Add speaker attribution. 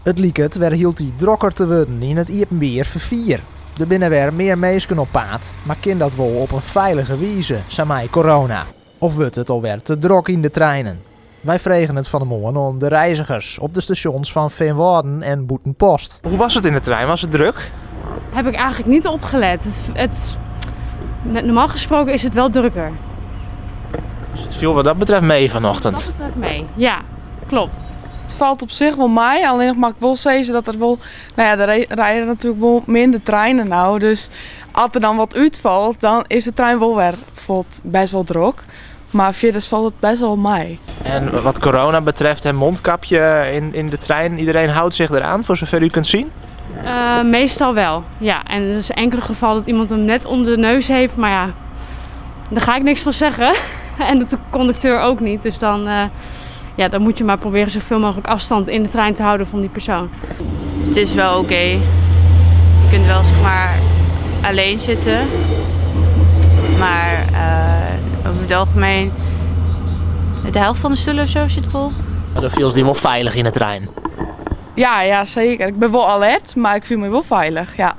Speaker 1: It liket wer hieltyd drokker te wurden yn it iepenbier ferfier. Der binne wer mear minsken op paad, mar kin dat wol op in feilige wize, sa mei corona? Of wurdt it alwer te drok yn de treinen? Wy fregen it fan 'e moarn oan de reizgers op de stasjons fan Feanwâlden en Bûtenpost. Hoe was it yn de trein? Was it druk?
Speaker 2: Heb ik eigenlijk niet opgelet. Normaal gesproken is het wel drukker.
Speaker 1: Dus it viel wat dat betreft mee vanochtend?
Speaker 2: Wat dat betreft mee, ja, klopt.
Speaker 3: It falt op sich wol mei, allinnich moat ik wol sizze dat der wol, no ja, der ride natuerlik wol minder treinen no. Dus as der dan wat útfalt, dan is de trein wol wer bêst wol drok. Mar fierders falt it bêst wol mei.
Speaker 1: En wat corona betreft, een mondkapje in de trein, iedereen houdt zich eraan voor zover u kunt zien?
Speaker 2: Meestal wel, ja. En er is enkele geval dat iemand hem net onder de neus heeft, maar ja, daar ga ik niks van zeggen. En dat de conducteur ook niet, dus ja, dan moet je maar proberen zoveel mogelijk afstand in de trein te houden van die persoon.
Speaker 4: Het is wel oké. Je kunt wel alleen zitten, maar over het algemeen de helft van de stoelen of zo zit vol.
Speaker 1: Maar dan viel die wel veilig in de trein?
Speaker 3: Ja, ja, zeker. Ik ben wel alert, maar ik voel me wel veilig, ja.